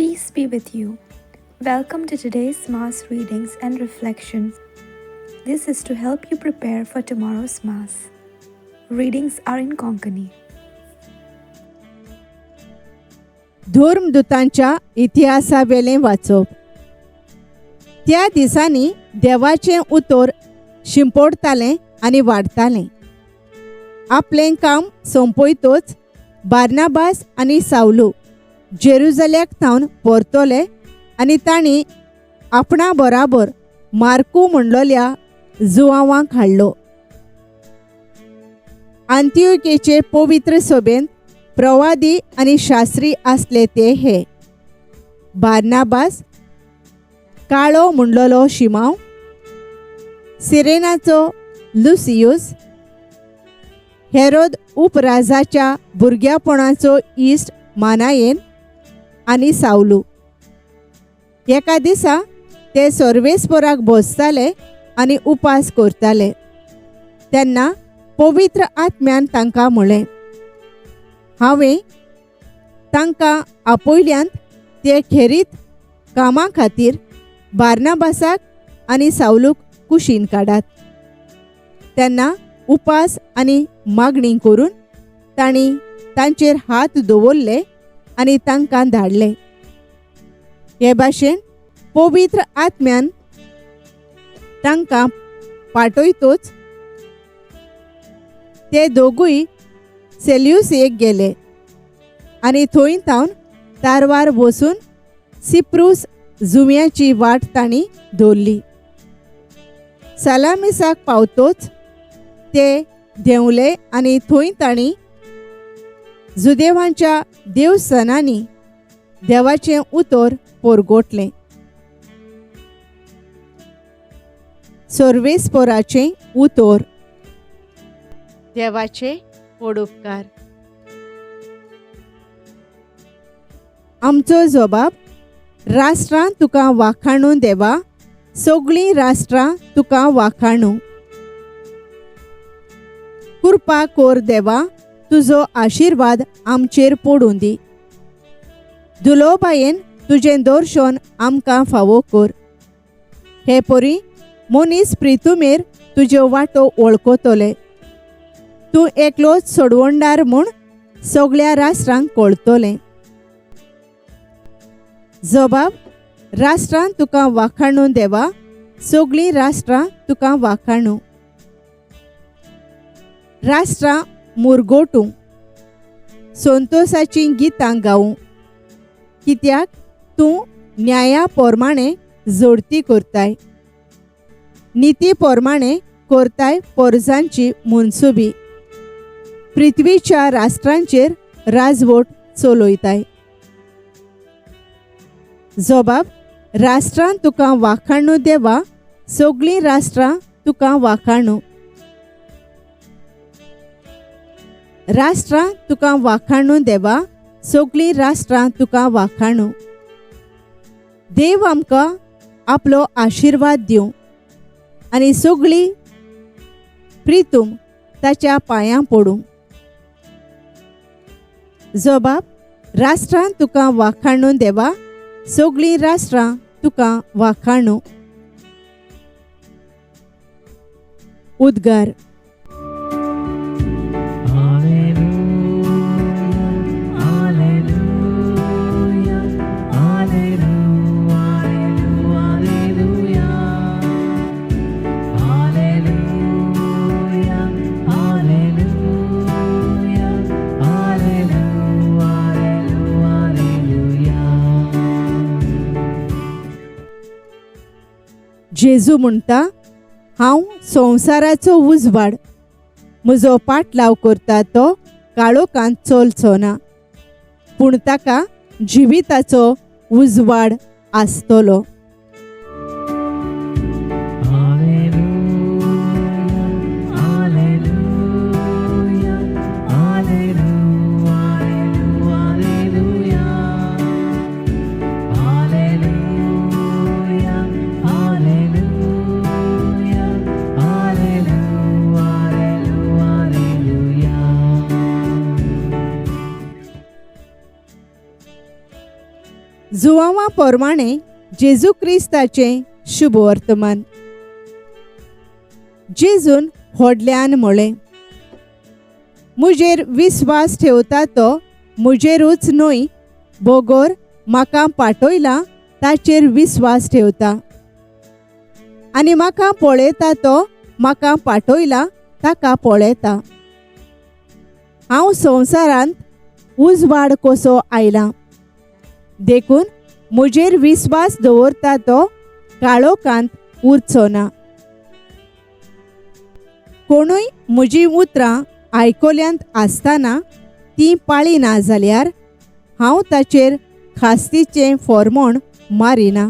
Peace be with you. Welcome to today's Mass readings and reflections. This is to help you prepare for tomorrow's Mass. Readings are in Konkani. धर्मदूतांच्या इतिहासावेलें वाचप. त्या दिसांनी देवाचें उतर शिंपडतालें आनी वाडतालें. आपलें काम सोंपयतच बार्नाबास आनी सावलू जेरुजल्याक थावन परतले आनी तांणी आपणा बराबर मार्कू म्हणलोल्या जुवांवाक हाडलो. आंतियोकेचे पवित्र सभेंत प्रवादी आनी शास्त्री आसले ते हे: बार्नाबास, काळो म्हणलोलो शिमांव, सिरेनाचो लुसियूस, हेरोद उपराजाच्या भुरग्यापणाचो इश्ट मानायेन आनी सावलू. एका दिसा ते सर्वेस्पराक बसताले आनी उपास करताले तेन्ना पवित्र आत्म्यान तांकां म्हळें, हांवें तांकां आपयल्यांत ते खेरीत कामा खातीर बार्नाबासाक आनी सावलूक कुशीन काडात. तेन्ना उपास आनी मागणी करून तांणी तांचेर हात दवरले आनी तांकां धाडले. हे भाशेन पवित्र आत्म्यान तांकां पाठयतोच ते दोगूय सेल्युसियेक गेले आनी थंय थावन तारवार बसून सिप्रूस जुंव्याची वाट तांणी दवरली. सालामिसाक पावतोच ते देंवले आनी थंय तांणी जुदेवांच्या देवसनांनी देवाचें उतर पोरगोटलें. सर्वेस्पोराचें उतर. देवाचे व्हड उपकार. आमचो जबाब: राष्ट्रां तुका वाखाणू देवा, सगळीं राष्ट्रां तुका वाखाणू. कृपा कोर देवा, तुजो आशिर्वाद आमचेर पडूं दी. दुलोबायेन तुजें दर्शन आमकां फावो कर. हे परी मनीस प्रितुमेर तुज्यो वाटो वळखतले. तूं एकलोच सोडवणदार म्हूण सगळ्या राष्ट्रांक कळतलें. जबाब: राष्ट्रां तुका वाखाणू देवा, सगळीं राष्ट्रां तुका वाखाणू. राष्ट्रां मुरगोटूं, संतोसाचीं गितां गावूं, कित्याक तूं न्याया प्रमाणे जोडती करताय, निती प्रमाणे करताय पोरजांची मनसुबी, पृथ्वीच्या राष्ट्रांचेर राजवट चलयताय. जबाब: राष्ट्रां तुका वाखाणू देवा, सगळीं राष्ट्रां तुका वाखाणू. राष्ट्रां तुका वाखाणू देवा, सगळीं राष्ट्रां तुका वाखाणू. देव आमकां आपलो आशिर्वाद दिवं आनी सगळीं प्रितूम ताच्या पांयां पडूं. जबाब: राष्ट्रां तुका वाखाणू देवा, सगळीं राष्ट्रां तुका वाखाणू. उद्गार. जेजू म्हणटा, हांव संवसाराचो उजवाड, म्हजो पाटलाव करता तो काळोखांत चलचो ना, पूण ताका जिविताचो उजवाड आसतलो. जुवांवा प्रमाणे जेजू क्रिस्ताचें शुभ वर्तमान. जेजून व्हडल्यान म्हळें, म्हजेर विस्वास ठेवता तो म्हजेरूच न्हय बगर म्हाका पाठयला ताचेर विस्वास ठेवता, आनी म्हाका पळयता तो म्हाका पाठयला ताका पळयता. हांव संवसारांत उजवाड कसो आयला, देखून म्हजेर विस्वास दवरता तो काळोखांत उरचो ना. कोणूय म्हजीं उतरां आयकल्यांत आसतना तीं पाळिना जाल्यार हांव ताचेर खास्तीचें फॉर्मोण मारिना,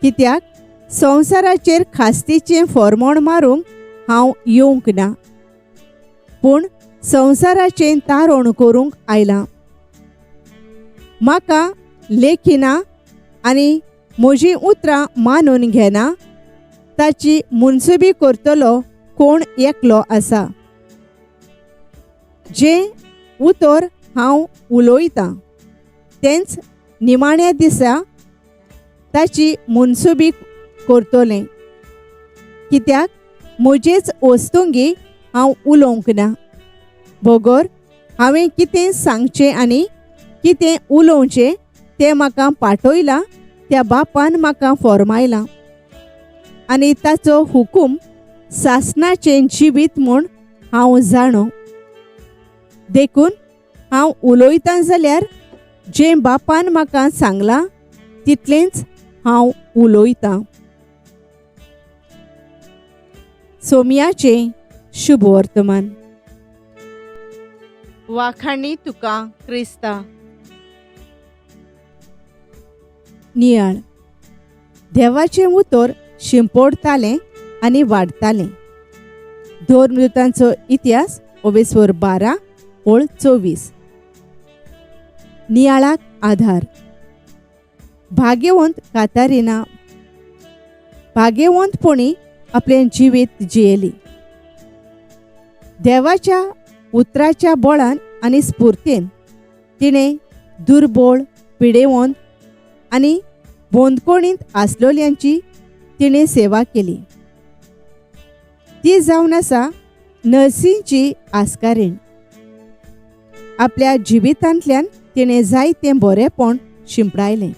कित्याक संवसाराचेर खास्तीचें फॉर्मोण मारूंक हांव येवंक ना, पूण संवसाराचें तारण करूंक आयलां. म्हाका लेखिना आनी म्हजीं उतरां मानून घेना ताची मुनसुबी करतलो कोण एकलो आसा. जें उतर हांव उलयतां तेंच निमाण्या दिसा ताची मुनसुबी करतलें, कित्याक म्हजेच वस्तुंगी हांव उलोवंक ना, बगर हांवें कितें सांगचें आनी कितें उलोवचें तें म्हाका पाठयलां त्या बापान म्हाका फॉर्मायलां, आनी ताचो हुकूम सासणाचें जिवीत म्हूण हांव जाणो. देखून हांव उलयतां जाल्यार जें बापान म्हाका सांगलां तितलेंच हांव उलयतां. सोम्याचें शुभ वर्तमान. वाखाणी तुका क्रिस्ता. नियाळ. देवाचें उतर शिंपडतालें आनी वाडतालें. धर्मदूतांचो इतिहास ओवेस्वर 12 ओळ 24. नियाळाक आधार. भाग्यवंत कातारिना भाग्यवंतपणी आपलें जिवीत जियेली. देवाच्या उतराच्या बळान आनी स्फुर्तीन तिणें दुर्बळ, पिडेवंत आनी बंदखणींत आसलोल्यांची तिणें सेवा केली. ती जावन आसा नर्सींची आस्कारीण. आपल्या जिवितांतल्यान तिणें जायतें बरेंपण शिंपडायलें.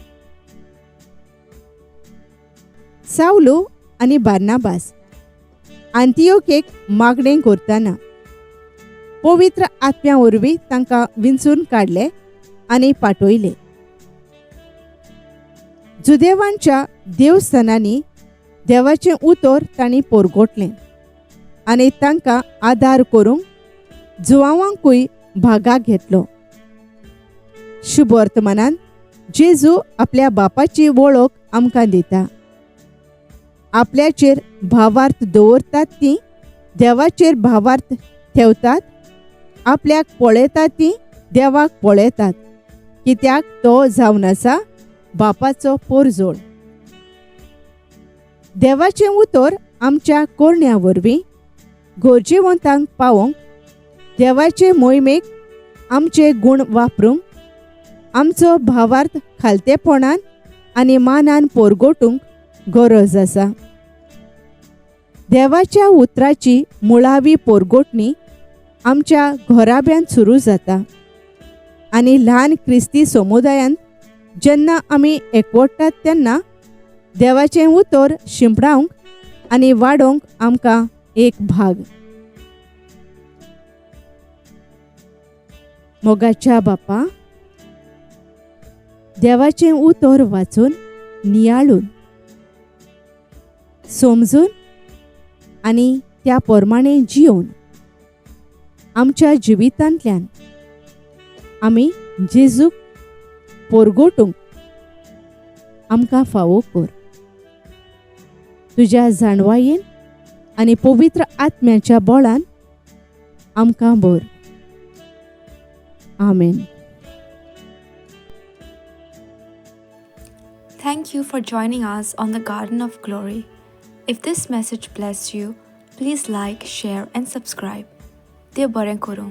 सावलू आनी बार्नाबास आंतियोकेक मागणें करतना पवित्र आत्म्या वरवीं तांकां विंचून काडले आनी पाठयले. जुदेवांच्या देवस्थानांनी देवाचें उतर तांणी पोरगोटलें आनी तांकां आदार करूंक जुवांकूय भागाक घेतलो. शुभ वर्तमानान जेजू आपल्या बापाची वळख आमकां दिता. आपल्याचेर भावार्थ दवरतात ती देवाचेर भावार्थ ठेवतात, आपल्याक पळयतात ती देवाक पळयतात, कित्याक तो जावन आसा बापाचो पोरजोळ. देवाचें उतर आमच्या कोरण्या वरवीं गरजेवंतांक पावोवंक, देवाचे मोहिमेक आमचे गूण वापरूंक, आमचो भावार्थ खालतेपणान आनी मानान पोरगोटूंक गरज आसा. देवाच्या उतराची मुळावी पोरगोटणी आमच्या घराब्यांत सुरू जाता आनी ल्हान क्रिस्ती समुदायांत जेन्ना आमी एकवटतात तेन्ना देवाचें उतर शिंपडावंक आनी वाडोवंक आमकां एक भाग. मोगाच्या बापा, देवाचें उतर वाचून, नियाळून, समजून आनी त्या प्रमाणे जियोवन आमच्या जिवितांतल्यान आमी जेजूक पोरगोटूंक आमकां फावो कर. तुज्या जाणवायेन आनी पवित्र आत्म्याच्या बळान आमकां भर. आमेन. Thank you for joining us on the Garden of Glory. If this message blessed you, please like, share, and subscribe. देव बरें करूं.